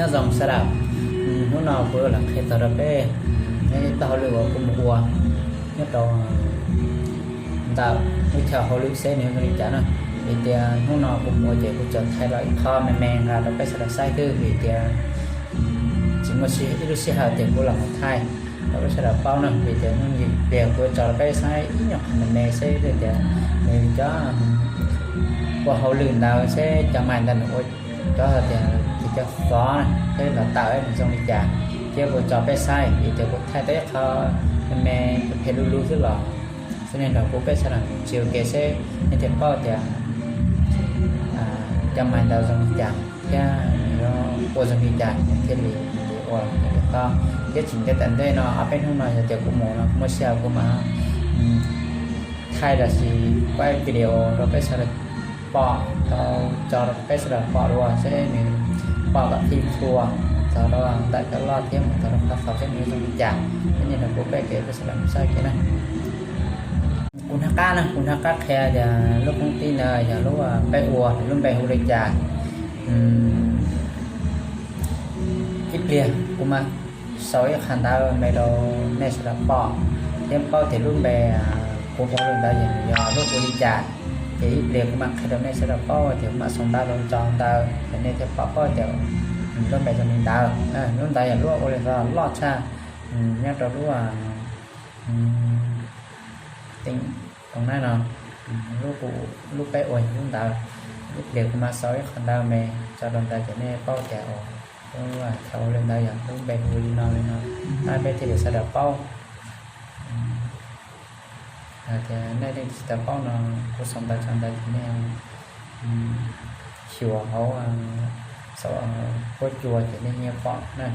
Nyob zoo sawv daws, hnub no kuv los qhia txog rau peb nyob txog hauj lwm uas kuv mus ua nyob rau ntawm lub chaw hauj lwm seb nws zoo li cas na. Vim tias hnub no kuv mus ua ces kuv tsuas thaij los ib qho me me nqa rau peb sawv daws saib xwb, vim tias tsis muaj ib lub sij hawm tias kuv los mus thaij rau peb sawv daws paub na. Vim tias hnub ib pliag kuv tso rau peb saib ib nyuag qho me me seb tias nws cov ua hauj lwm ntawd seb cov mais ntawd nws ua cov tias ces cov xov thiab los tawm nws zoo li cas, thiab kuv tso peb saib. Vim tias kuv thaij tau ib qho me me phem lub lub xwb los xwb, nej nrog kuv peb sawv daws tsis ua ke seb nej thiaj paub tias cov mais ntawd zoo li cas thiab nws yuav ua zoo li cas nws thiaj li ua li to. Thiab tsis ntev tom ntej no ob peb hnub no yog tias kuv mus no kuv muaj sij hawm kuv mam thaij los sis pab video rau peb sawv daws pom tau, tso rau peb sawv daws pom dua seb nws pom kom txhij txhua txog rau ntawm cov loj thiab mus txog rau qhov xaus seb nws zoo li cas. Peb nej nrog kuv peb kev peb sawv daws mus saib kev na. Kuv nag qab na, kuv nag qab qhia tias lub koob tij ntawd yog lub peb ua, lub npe hu li cas. Ib pliag kuv mam sau ib qho ntawv me rau nej sawv daws pom thiab paub tias lub npe kuv ua li ntawd yog lub hu li cas. Ces ib pliag kuv mam qhia rau nej sawv daws paub tias kuv mam sau ntawv rau tso ntawd ces nej thiaj paub paub tias lub npe zoo li ntawd. Lub ntawd yog lub ua li loj tshaj nyob rau lub teem koom nab no, lub, lub peb ua yog lub ntawd. Ib pliag kuv mam sau ib qho ntawv me tso rau ntawd ces nej paub tias lub chaw ua li ntawd yog lub npe hu li no li no, peb thiaj li sawv daws paub. Tias nej leej twg tsis tau paub no, kuv sau ntawv tso ntawd ces nej xyuas hauv, sau huab cua ces nej yeej pom na.